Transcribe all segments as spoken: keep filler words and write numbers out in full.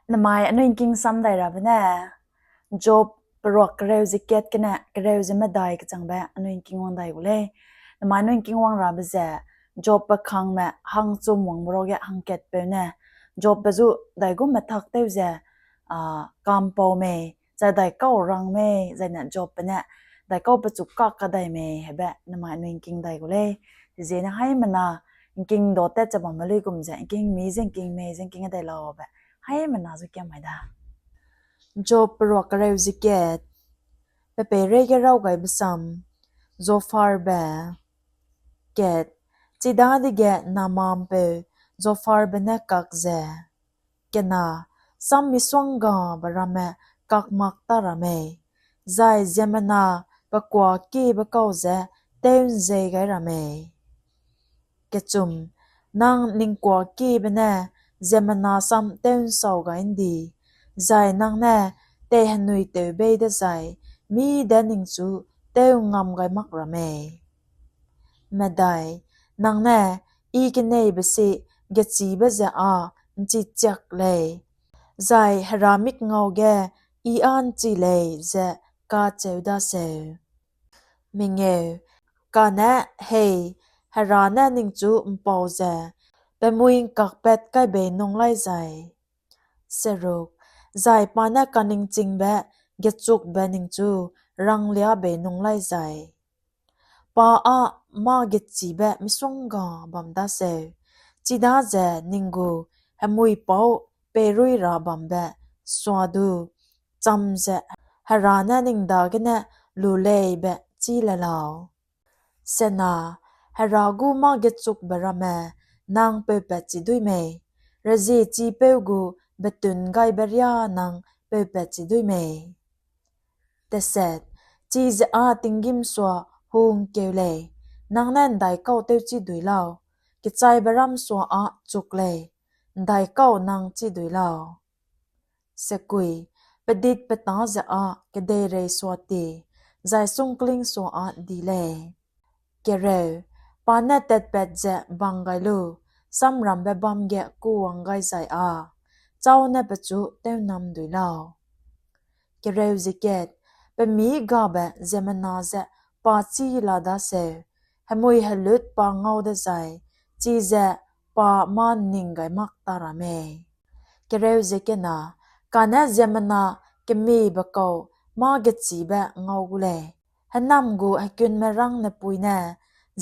Namai anui ’ngking sam dai rabe ne, Job peruak kereu ze kat gene kereu ze medai kechangbe anui ’ngking wang dai gu lei. Namai anui ’ngking wang rabe ze, Jobbe kangme hangchum wangbe ruage hangkatpeu ne, Jobbe zu daigum metak tew ze, a, kampau mei, zai daikau rang mei, zai ne Jobbe ne daikau pechu kak kadai mei, hebe namai anui ’ngking dai gu lei. Chiziegene haimena ’ngking dau tat ze bamme luigum ze, ’ngking mi ze ’ngking mei ze ’ngking dai laube, haimena zu kiam mai da. Job peruak kereu ze kat, pe peireige raw gaibe sam, Zopharbe. Kat, chidadege Naamampeu Zopharbe ne kak ze, kena, sam misonggabe ramme kak mak ta ra mei, zai ziemmena pe kuakiebe kau ze tew'nzei gai ra mei. Kechum, nang ning kuakiebe ne ziemmena sam tew'nsau gai ’ndi, zai nang ne teihenui tew bei dezai, mî de ningchu tew ngam gai mak ra mei. Medai, nang ne, I keneibe si gechîbe ze â ’nchi chiak lei, zai Hera mikngau ge I â ’nchi lei ze kacheu daseu. Mengeu, kane hei, Hera ne ningchu ’mpau ze, pe mui ’ngkakpat kai bei nung lai zai. Seruk, zai pa ne kaningchingbe gechukbe ningchu ranglia bei nung lai zai. Pa â mâ gechîbe misongga bam daseu, chidaze ning gu hemui pau peirui ra bambe suadu cham ze Hera ne ning dagene lu lei be chî le lau. Sena, Hera gu mâ gechukbe ramme nang peupat chi duî mei, reziechiepeu gu betun gaibe riâ nang peupat chi duî mei. Teset, chize â tinggîm sua hungkeu lei, nang ne ’ndaikau tewchi dui lau, kechaibe ram sua â chuk lei, ’ndaikau nang chi dui lau. Sekui, pedit petâ ze â kedeirei sua tie, zai sungkling sua â di lei. Kereu, pa ne tatpat ze bang gai lu, samrambe bâm ge kûwang gai zai â, châu ne pechu tew'nnam dui lau. Kereu ze kat, pemî gabe ziemmena ze pa chî la daseu, hemui helut pa ngau dezai, chize pa mâ ’nning gai mak ta ra mei. Kereu ze kena, kane ziemmena kemibe kau mâ gechîbe ngau gu lei, hênam gu hekunmerângnepui ne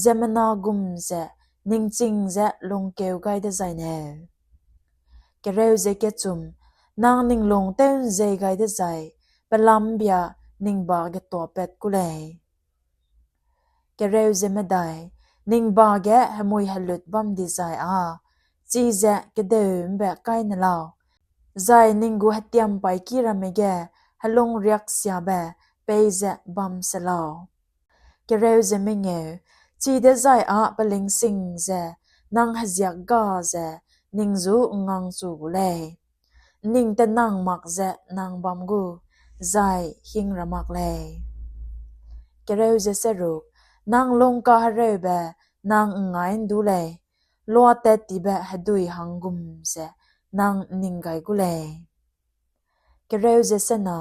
ziemmena gum ze ningching ze lungkeu gai dezai neu. Kereu ze kechum, nang ning lung tew'nzei gai dezai, pelambia ning ba getuapat gu lei. Kereu ze medai, ning ba ge hemui helut bam dizai â, chize kedeu ’mbe kai ne lau, zai ning gu hetiam paîki ramme ge helung riaksiabe peize bam se lau. Kereu ze mengeu, chidezai â pelingsing ze nang heziak ga ze ning ju ’nngangchu gu lei, ning tenang mak ze nang bam gu, zai hing ra mak lei. Kereu ze seruk, nang lungkahereube nang ’ngngai ’ndu lei, luatat tibe hedui hang gum ze nang ’nning gai gu lei. Kereu ze sena,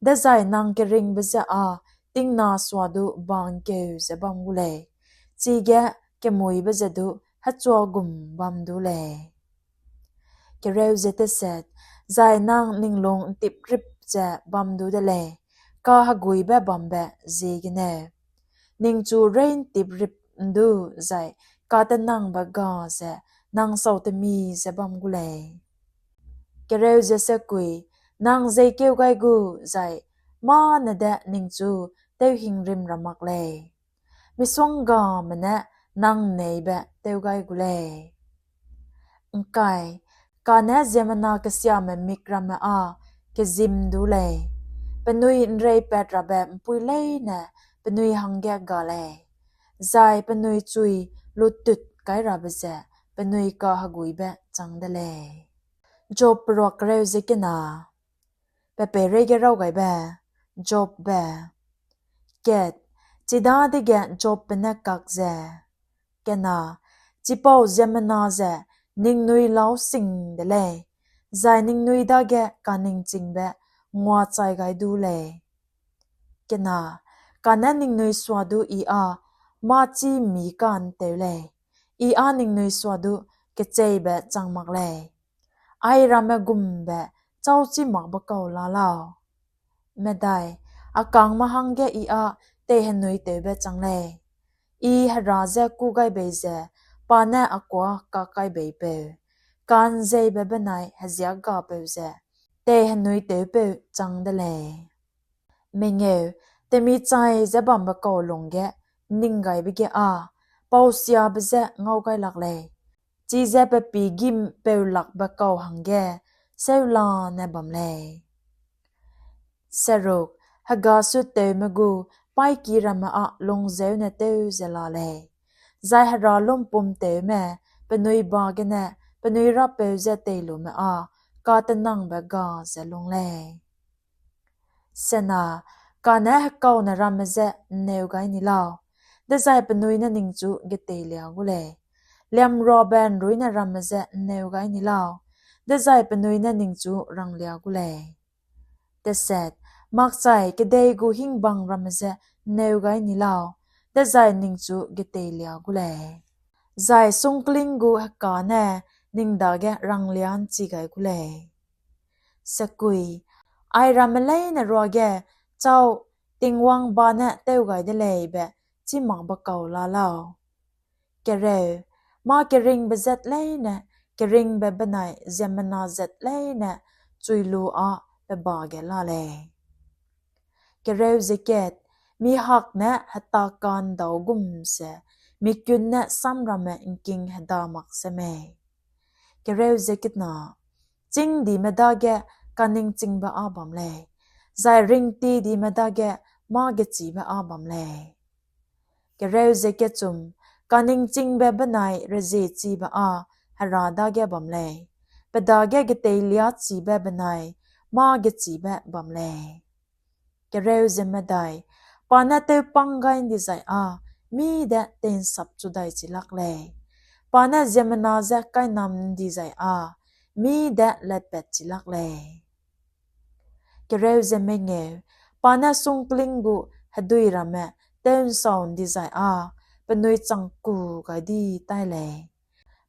dezai nang keringbe je â tingna suadu bangkeu ze bam gu lei, chige kemuibe ze du hechua gum bam du lei. Kereu ze teset, zai nang ning lung ’ntiprip ze bam du de lei, kaheguibe bambe ziegene. Ningchu rei ’ntiprip ’ndu zai katenangbe ga ze nang sautemi ze bam gu lei. Kereu ze sekui, nang jeikeu gai gu zai mâne de ningchu tewhingrim ra mak lei, misonggame ne nang ’nneibe tew gai gu lei. ’Ngkai, kane ziemmena kesiame mik ramme â kezim du lei, penui ’nreipat rabe ’mpui leine penui hangge ga lei, zai penui chui lutut kai rabe ze penui kaheguibe chang de lei. Job peruak kereu ze kena, pe peireige raw gaibe, Jobbe. Kat, chidadege Jobbe ne kak ze, kena, chipau ziemmena ze ningnui lau sing de lei, zai ningnui dage kaningchingbe nguachai gai du lei. Kena, kane ningnui suadu I â mâ chî mi ka'nteu lei, I â ningnui suadu kecheibe chang mak lei. Airamme gumbe châu chî makbe kau la lau. Medai, a kangme hangge I â teihenuitewbe chang lei. I Hera je kû gai bei ze, pa ne a kuâ kak kai beipeu, ka'nzeibe benai heziâk gapeu ze, teihenuitewpeu chang de lei. Mengeu, temichai ze bambe kau lungge ning gaibe ge â, pausiabe je ngau gai lak lei, chize pe pî gîm peu lakbe kau hangge seulane bam lei. Seruk, hegasut tewme gu paîki ramme â lungzeu ne tew ze la lei, zai Hera lumpumtewme penui ba gene penui Rapeu je teilume â katenangbe ga ze lung lei. Sena, kane hekaune ramme je ’nneu gai ni lau, dezai penui ne ningchu geteilia gu lei. Liamruabe ’nruine ramme je ’nneu gai ni lau, dezai penui ne ningchu ranglia gu lei. Deset, makchai kedei gu hingbang ramme je ’nneu gai ni lau, dezai ningchu geteilia gu lei. Zai sungkling gu heka ne ning dage ranglia ’nchi gai gu lei. Sekui, airamme leine ruage châu Tingwang ba ne tew gai de lei be chî makbe kau la lau. Kereu, mâ keringbe zat leine, keringbe benai ziemmena zat leine chui lu â pe ba ge la lei. Kereu ze kat, mi hak ne hetaka'ndau gum ze, mi kun ne samramme ’ngking heda mak se mei. Kereu ze kena, chîngdime dage kaningchingbe â bam lei, zai ringtidime dage mâ gechîbe â bam lei. Kereu ze kechum, kaningchingbe benai reziechibe â Hera dage bam lei, pe dage geteilia chibe benai mâ gechîbe bam lei. Kereu ze medai, pa ne tewpâng gai ’ndi zai â mî de tei'nsap chu dai chi lak lei, pa ne ziemmena je kainam ’ndi zai â mî de latpat chi lak lei. Kereu ze mengeu, pa ne sungkling gu hedui ramme tew'nsau ’ndi zai â penui changku gai di tai lei,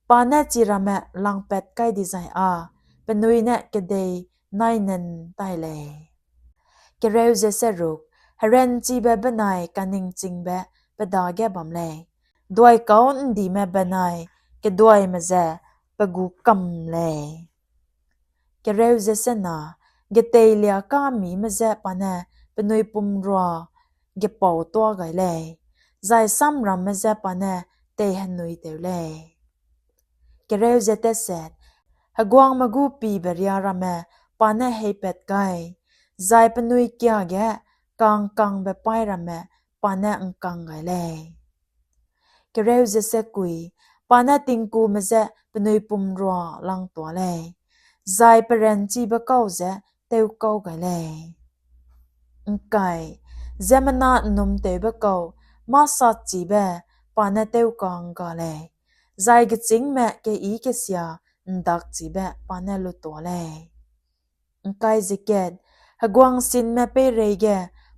pa ne chiramme langpat kai di zai â penui ne kedei nainen tai lei. Kereu ze seruk, heranchibe benai kaningchingbe pe dage bam lei, duaikau ’ndime benai keduaime ze pe gu kam lei. Kereu ze sena, geteilia ka'mmime je pa ne penui pumrua gepau tuâ gai lei, zai samramme je pa ne teihenuitew lei. Kereu ze teset, heguangme gu pibe ria ramme pa ne heipat gai, zai penui kia ge ka'ngkangbe paî ramme pa ne ’ngkang gai lei. Kereu ze sekui, pa ne tingkume je penui pumrua langtuâ lei, zai peranchibe kau ze tewkau gai lei. ’Ngkai, ziemmena ’nnumtewbe kau mâsatchibe pa ne tewka'ngga lei, zai gechîngme keyi kesia ’ndakchibe pa ne lutuâ lei. ’Ngkai ze kat, heguangsinme peireige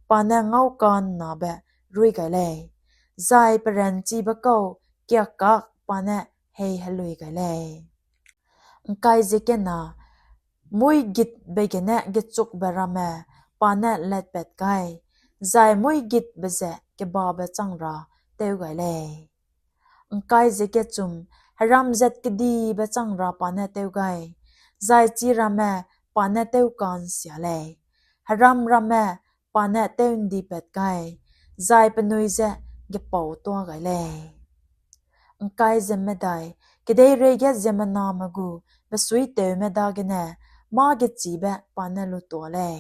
pa ne ngaukannabe ruî gai lei, zai peranchibe kau kiakâk pa ne heihelui gai lei. ’Ngkai ze kena, muigitbe gene gechukbe ramme pa ne latpat gai, zai muigitbe ze kebabe chang ra tew gai lei. ’Ngkai ze kechum, heram zat kedibe chang ra pa ne tew gai, zai chiramme pa ne tewka'nsia lei, heram ramme pa ne tew'ndipat gai, zai penui je gepau tuâ gai lei. ’Ngkai ze medai, kedeireige ziemmename gu besuitewme dagene mâ gechîbe pa ne lutuâ lei,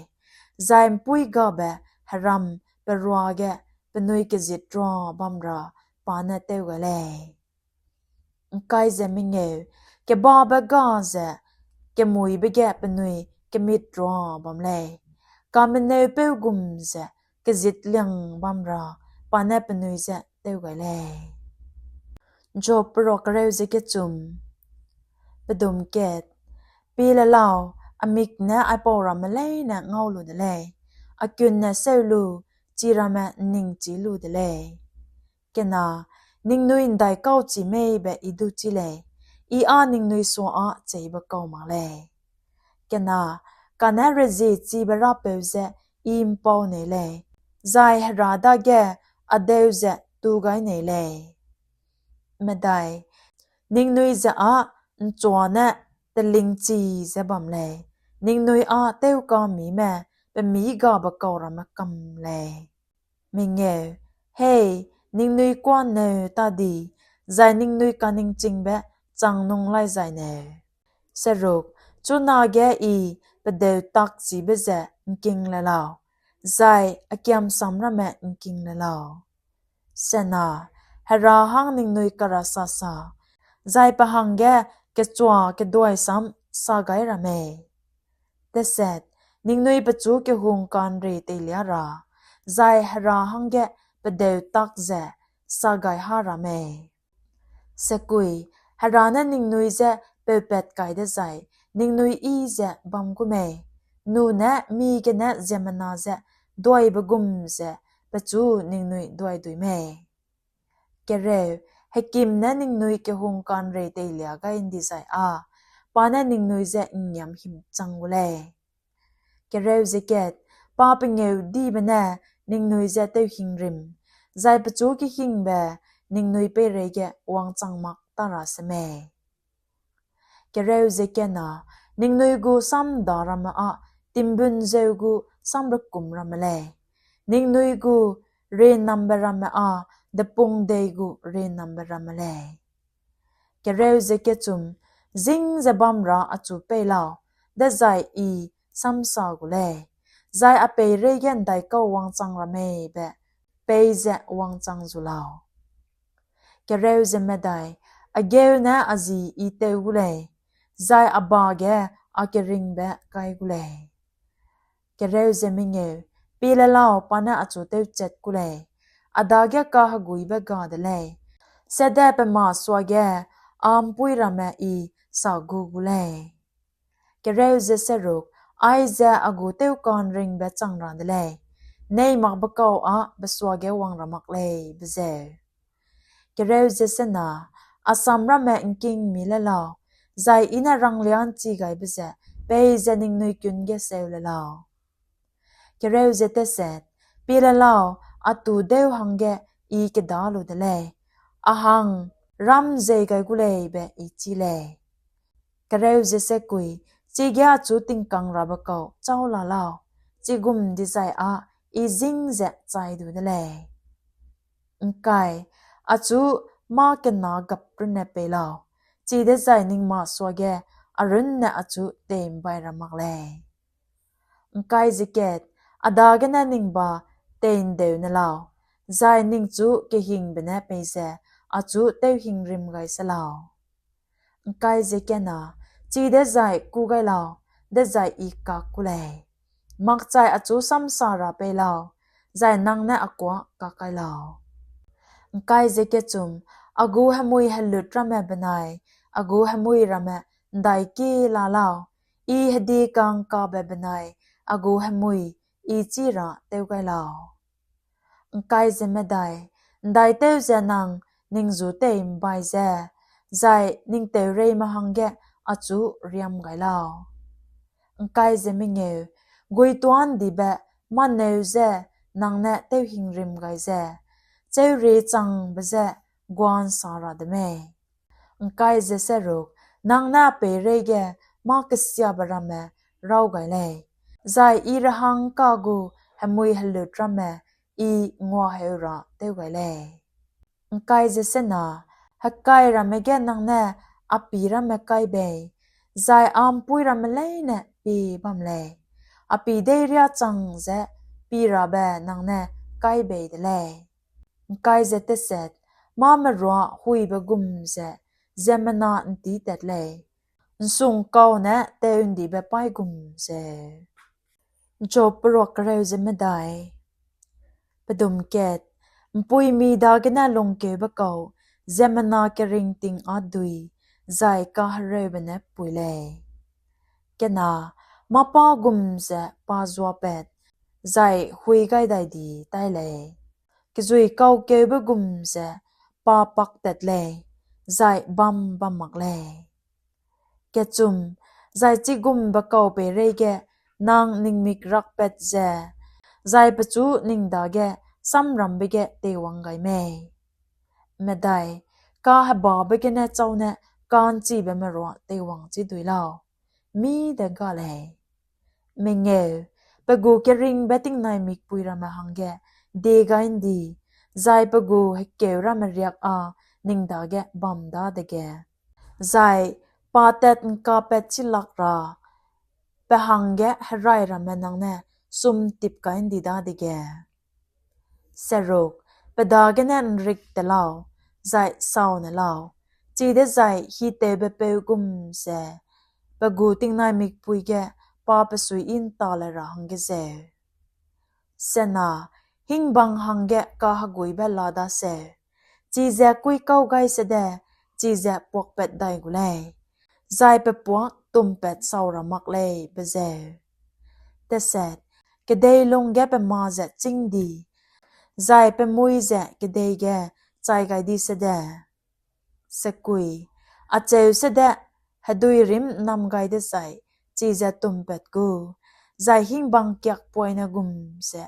zai ’mpuîgabe heram pe ruage penui kezitrua bam ra pa ne tew gai lei. ’Ngkai ze mengeu, kebabe ga ze kemuîbe ge penui kemitrua bam lei, kameneupeu gum ze kezit liang bam ra pa ne penui je tew gai lei. Job peruak kereu ze kechum. Pedum kat, Pie le lau, a mik ne aipau ramme leine ngau lu de lei, a kunne seu lu, chi ramme ’nningchî lu de lei. Kena, ningnui ’ndaikau chî mei be I duchi lei, I â ningnui sua â cheibe kau mak lei. Kena, kane rezie chibe Rapeu ze I ’mpau nei lei, zai Hera dage a deu ze tu gai nei lei. Medai, ningnui ze â ’nchua ne telingchi ze bam lei, ningnui â tewkamime pemî gabe kau ramme kam lei. Mengeu, hei, ningnui kuâ neu ta di, zai ningnui kaningchingbe chang nung lai zai neu. Seruk, chunage I pedeu takchibe ze ’ngking le lau, zai a kiamsam ramme ’ngking le lau. Sena, Hera hang ningnui karasa sa, zai pe hangge kechua keduai sam sa gai ra mei. Teset, ningnui pechu kehungkanrei teilia ra, zai Hera hangge pedeu tak ze sa gai ha ra mei. Sekui, Hera ne ningnui je peupat kai dezai, ningnui yi ze bam gu mei, nune mi gene ziemmena ze duaibe gum ze pechu ningnui duai dui mei. Kereu, hekim ne ningnui kehungkanrei teilia gai ’ndi zai â, pa ne ningnui je ’ngngiam himchang gu lei. Kereu ze kat, pa pengêudibe ne ningnui je tewhingrim, zai pechu kehingbe ningnui peireige wangchang mak ta ra semei. Kereu ze kena, ningnui gu samda ramme â timbun zeu gu samrekum ramme lei, ningnui gu rienambe ramme â depung dei gu rienambe ramme lei. Kereu ze kechum, zîng ze bam ra achu pei lau, dezai I samsa gu lei, zai a peireige ’ndaikau wangchang ra mei be peize wangchang zu lau. Kereu ze medai, a geu ne a ji I tew gu lei, zai a ba ge a keringbe kai gu lei. Kereu ze mengeu, pie le lau, pa ne achu tewchat gu lei, a dage kaheguibe ga de lei, sede pe masuage a ’mpuî ramme I sa gu gu lei. Kereu ze seruk, aize a gu tewka'nringbe chang ra de lei, nei makbe kau â besuage wang ra mak lei be zeu. Kereu ze sena, a sam ramme ’ngkingmi le lau, zai I ne ranglia ’nchi gaibe ze peize ningnui kun ge seu le lau. Kereu ze teset, pie le lau, a tu deu hangge I kedâ lu de lei, a hang ram zei gai gu lei be I chî lei. Kereu ze sekui, chige achu tingkang rabe kau châu la lau, chigum dizai â I zîng ze chai du de lei. ’Ngkai, achu mâ kena gap runne pei lau, chidezai ning masuage a runne achu tei'mbai ra mak lei. ’Ngkai ze kat, a dagene ning ba tei'ndeu ne lau, zai ningchu kehingbe ne peize achu tewhingrim gai se lau. ’Ngkai ze kena, chidezai kû gai lau, dezai I kak ku lei, makchai achu samsa ra pei lau, zai nang ne a kuâ kak kai lau. ’Ngkai ze kechum, a gu hemui helut ramme benai a gu hemui ramme ’ndaiki la lau, I hedi ka'ngkabe benai a gu hemui I chî ra tew gai lau. ’Ngkai ze medai, ’ndaitew ze nang ning ju tei'mbai ze, zai ning teureime hangge achu riam gai lau. ’Ngkai ze mengeu, guituâ'ndibe mâneu je nang ne tewhingrim gai ze, cheurie changbe je gua'nsa ra de mei. ’Ngkai ze seruk, nang ne a peireige mâ kesiabe ramme raw gai lei, zai I rehangka gu hemui helut ramme I nguaheu ra tew gai lei. ’Ngkai ze sena, hekai ramme ge nang ne a pî ramme kai bei, zai a ’mpuî ramme leine pie bam lei, a pî dei riâ chang ze pî rabe nang ne kai bei de lei. ’Ngkai ze teset, mâ merua huibe gum ze ziemmena ’ntîtat lei, ’nsungkau ne teu'ndibe paî gum ze. ’Nchop peruak kereu ze medai. Pedum kat, ’mpuimi dagene lungkeube kau, ziemmena keringting â dui, zai kahereube ne pui lei. Kena, mâ-pâ gum ze pa zuapat, zai hui gai dai di tai lei. Kezui kaukeube gum ze pa paktat lei, zai bam bam mak lei. Kechum, zai chigumbe kau peireige nang ning mik rakpat ze, zai pechu ning dage samrambe ge teiwang gai mei. Medai, kahebabe gene châu ne ka'nchibe merua teiwang chi dui lau, mî de ga lei. Mengeu, pe gu keringbe tingnai mikpui ramme hangge die gai ’ndi, zai pe gu hekeu ramme riak â ning dage bam dadege, zai pa tat ’ngkapat chilak ra pe hangge herai ramme nang ne sumtip kai ’ndi dadege. Seruk, pe dagene ’nrik te lau, zai sau ne lau, chidezai hitewbe peu gum ze, pe gu tingnai mikpui ge pa pe suiyi ’nta le ra hangge zeu. Sena, hingbang hangge kaheguibe la daseu, chize kuikau gai sede, chize puakpat dai gu lei, zai pe puak tumpat sau ra mak lei be zeu. Teset, kedei lungge pe ma ze chîng di, zai pe mui ze kedei ge chai gai di sede. Sekui, acheu sede, hedui rim ’nnam gai dezai, chize tumpat gu, zai hingbang kiakpoine gum ze,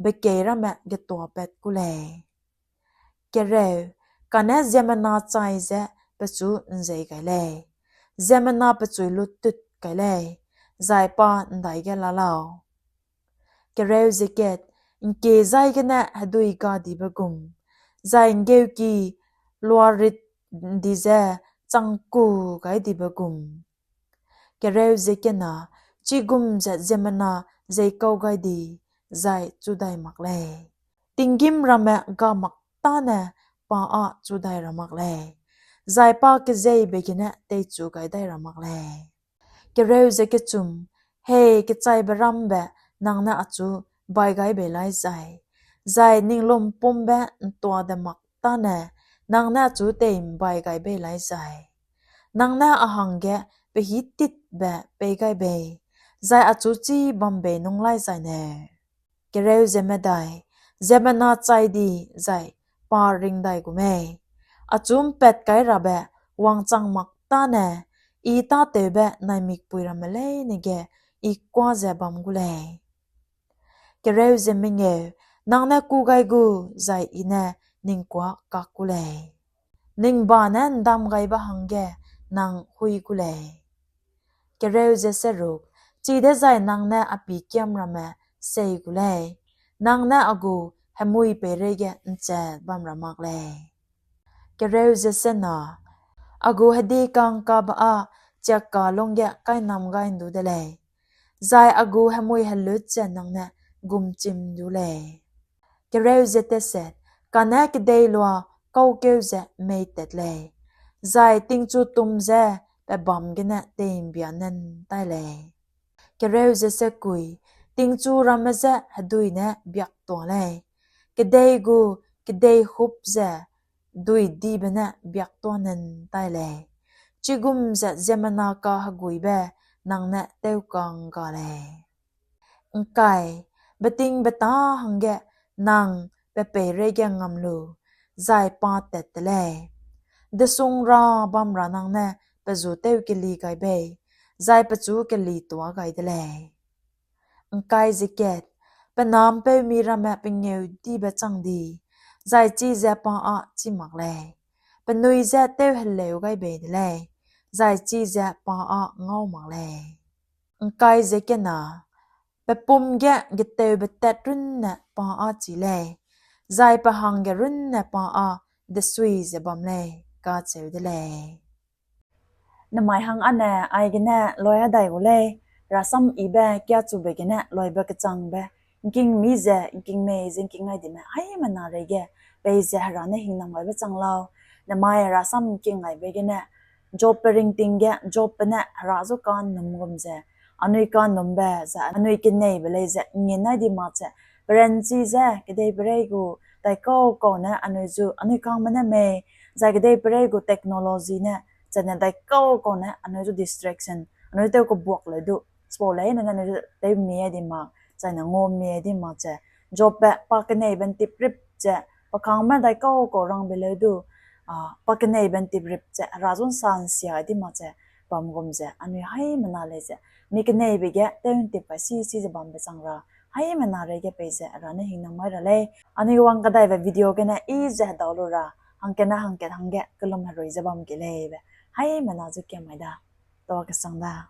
bekei ramme getuapat gu lei. Kereu, kane ziemmena chai ze pechu ’nzei gai lei, ziemmena pechui luttut kai lei, zai pa ’ndaige la lau. Kereu ze kat, ’ngkie zai gene hedui gadibe gum, zai ’nggeuki luarit ’ndi ze changku gai dibe gum. Kereu ze kena, chigum ze ziemmena zeikau gai di, zai chu dai mak lei. Tinggîm ramme ga mak tâne pa â chu dai ra mak lei, zai pa kezeibe gene teichu gai dai ra mak lei. Kereu ze kechum, hei kechaibe rambe nang ne achu bai gai bei lai zai, zai ning lumpumbe ’ntua de mak tâne nang ne achu tei'mbai gai bei lai zai, nang ne a hangge pehîtitbe pei gai bei, zai achu chî bam bei nung lai zai ne. Kereu ze medai, ziemmena chai di zai pa ring dai gu mei, achu ’mpat kai rabe wangchang mak tâne, I tâtewbe naimikpui ramme leine ge I kuâ ze bam gu lei. Kereu ze mengeu, nang ne kû gai gu, zai I ne ning kuâ kak gu lei. Ning ba ne ’ndam gaibe hangge nang hui gu lei. Kereu ze seruk, chidezai nang ne a pîkiam ramme sei gu lei, nang ne a gu hemui peireige ’nchat bam ra mak lei. Kereu ze sena, a gu hedi ka'ngkabe â chiakka lungge kainam gai ’ndu de lei, zai a gu hemui helut ze nang ne gumchim ’ndu lei. Kereu ze teset, kane kedei lua kaukeu ze meitat lei, zai tingchu tum ze pe bâm gene tei'mbia nen tai lei. Kereu ze sekui, tingchu ramme je hedui ne biaktua lei, kedei gu kedeihup ze duidibe ne biaktua nen tai lei, chigum ze ziemmena kaheguibe nang ne tewka'ngga lei. ’Ngkai, betingbeta hangge nang pe peireige ngam lu, zai pa tat te lei. Desung ra bam ra nang ne pe ju tew keli gai bei, zai pechu keli tuâ gai de lei. ’Ngkai ze kat, pe na ’mpeumi ramme pengêudibe chang di, zai chize pa â chî mak lei, penui je tewheleu gai bei de lei, zai chize pa â ngau mak lei. ’Ngkai ze kena, pe pum ge getewbe tat runne pa â chî lei, zai pe hangge runne pa â desui ze bam lei, kacheu de lei. Nemai hang âne aigene loi a dai gu lei, rasam yibe kiachube gene loibe kechangbe, ’ngkingmi ze ’ngkingmei ze ’ngkingngaidime haimena reige, peize Hera ne hingnam gaibe chang lau. Nemai rasam ’ngkinggaibe gene, Jobbe ringting ge Jobbe ne Hera zu ka'nnum gum ze, anui ka'nnumbe zai anui keneibe lei ze ’ngngien nai di mak ze, peranchi ze kedeiperei gu daikau kau ne anui zu, anui kangme ne mei, zai kedeiperei gu technology ne, zene daikau kau ne anui zu distraction, Anui tew kebuak leu du, chipau leine ne anui tew mie di mak, zaine ngau mie di mak ze, Jobbe pa keneibe ’ntiprip ze, pa kangme dai kau kau rangbe leu du, a, pa keneibe ’ntiprip ze, Hera zu ’nsa ’nsia di mak ze, bam gum ze, anui haimena lei ze, mi keneibe ge tew ’ntip kai si si ze bambe chang ra, haimena reige pei ze Hera ne hingnam mai ra lei. Anui wang kadaibe video gene i ze hedau lu ra, hangkatne hangkat hangge kellum herui ze bam ke lei be, haimena zu kiam mai da, toa kesang da.